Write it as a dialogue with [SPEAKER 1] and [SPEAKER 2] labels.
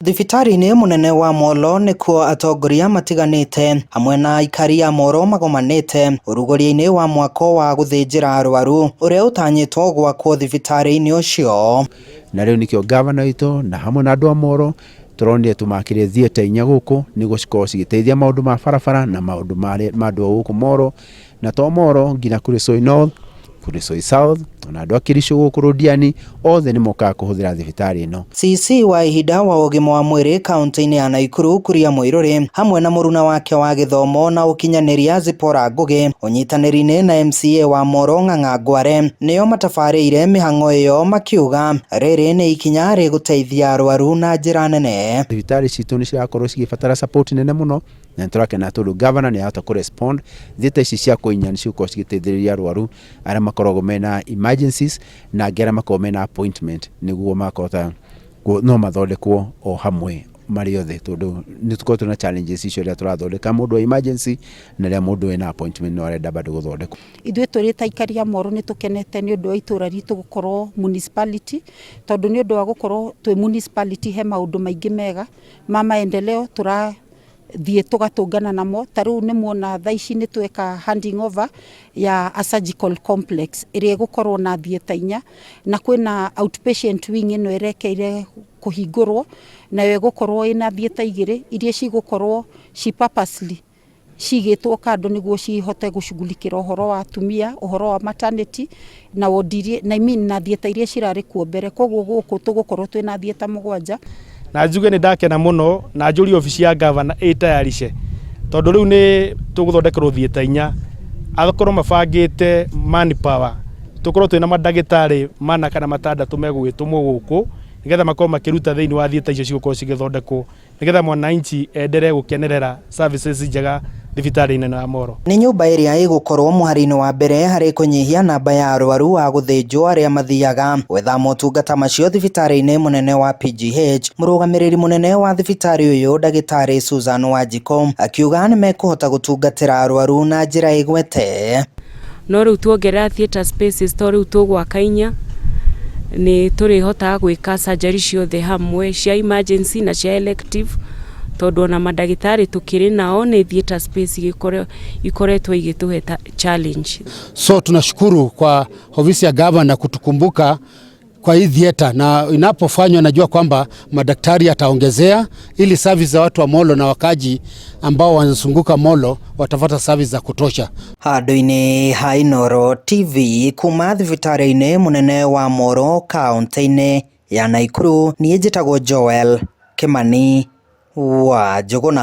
[SPEAKER 1] Thibitarĩ-inĩ mũnene wa Molo nĩkuo atongoria matiganĩte hamwe na aikari a Molo magomanĩte ũrugũria-inĩ wa mwako wa gũthĩnjĩra arwaru ũrĩa ũtanyĩtwo gwakwo thibitarĩ-inĩ ũcio.
[SPEAKER 2] Na rĩu nĩkĩo gavana witũ na hamwe na andũ a Molo tũronire tũmakĩre theatre inya gũkũ nĩguo cikorwo cigĩteithia maũndũ ma barabara na maũndũ ma andũ a gũkũ Molo, na to Molo nginya Kuresoi North, Kuresoi South, ona andũ a Kericho gũkũ Londiani othe nĩ mokaga kũhũthĩra thibitarĩ ĩno.
[SPEAKER 1] CC wa ihinda wa ũgima wa mwĩrĩ kaunti-inĩ ya Naikuru Kuria Muiruri hamwe na mũruna wake wa gĩthomo na ũkinyanĩria Zipporah Ngugi ũnyitanĩri-inĩ na MCA wa Molo Ng'ang'a Ngware nĩo matabarĩire mĩhang'o ĩyo makiuga rĩrĩ nĩ ikinya rĩgũteithia arwaru na njĩra nene.
[SPEAKER 2] Thibitarĩ citũ nĩ cirakorwo cigĩbatara support nene mũno na nĩ tũrakena tondũ governor nĩ arahota kũ respond. Theatre ici cia kũinya nĩ cigũkorwo cigĩteithĩrĩria arwaru arĩa makoragwo mena emergencies na angĩ arĩa makoragwo mena appointment nĩguo makahota no mathondekwo o hamwe marĩ othe, tondũ nĩ tũkoretwo na challenges icio rĩrĩa tũrathondeka mũndũ wa emergency na rĩrĩa mũndũ wĩna appointment no arenda bado gũthondekwo.
[SPEAKER 3] Ithuĩ tũrĩ ta aikari a Molo nĩ tũkenete nĩ ũndũ wa itũra ritũ gũkorwo municipality, tondũ nĩ ũndũ wa gũkorwo twĩ municipality he maũndũ maingĩ mega ma maendeleo tũrathiĩ tũgatũngana namo. Ta rĩu nĩ muona thaa ici nĩ tweka handing over ya a surgical complex ĩrĩa ĩgũkorwo na theatre inya, na kwĩna outpatient wing ĩno ĩrekeire kũhingũrwo, nayo ĩgũkorwo ĩna theatre igĩrĩ iria cigũkorwo ci purposely cigĩtwo kando nĩguo cihote gũcughulikĩra ũhoro wa atumia, ũhoro wa maternity na wodi iria, na I mean, na theatre iria cirarĩ kuo mbere. Koguo gũkũ tũgũkorwo twĩna theatre mũgwanja.
[SPEAKER 4] Na njuge nĩ ndakena mũno na njũrie obici ya gavana ĩtayarishe, tondũ rĩu nĩ tũgũthondekerwo theatre inya, akorwo mabangĩte manpower tũkorwo twĩna mandagĩtarĩ mana kana matandatũ megũgĩtũmwo gũkũ nĩgetha makorwo makĩruta thĩinĩ wa theatre icio cigũkorwo cigĩthondekwo, nĩgetha mwananchi enderee gũkenerera services njega thibitarĩ-inĩ ya Molo.
[SPEAKER 1] Nĩ nyũmba ĩrĩa ĩgũkorwo mũhari-inĩ wa mbere harĩ kũnyihia namba ya arwaru a gũthĩnjwo arĩa mathiaga gwetha motungata macio thibitarĩ-inĩ mũnene wa PGH. Mũrũgamĩrĩri mũnene wa thibitarĩ ũyũ ndagĩtarĩ Susan Wanjikũ akiuga nĩ mekũhota gũtungatĩra arwaru na njĩra ĩgwete.
[SPEAKER 5] No rĩu tuongerera theatre spaces, to rĩu tũgwaka inya, nĩ tũrĩhotaga gwĩka surgery ciothe hamwe, cia emergency na cia elective, tondũ ona mandagĩtarĩ tũkĩrĩ nao, nĩ theatre space ikoretwo igĩtũhe challenge.
[SPEAKER 6] So tunashukuru kwa ofisi ya gavana kutukumbuka kwa hii theatre, na inapofanywa najua kwamba madaktari ataongezea ili service za watu wa Molo na wakaji ambao wanazunguka Molo watapata service za kutosha.
[SPEAKER 1] Handũ-inĩ ha Inooro TV kuma thibitarĩ-inĩ mũnene wa Molo kaunti-inĩ ya Nakuru, niĩ njĩtagwo Joel Kimani wa Njũgũna.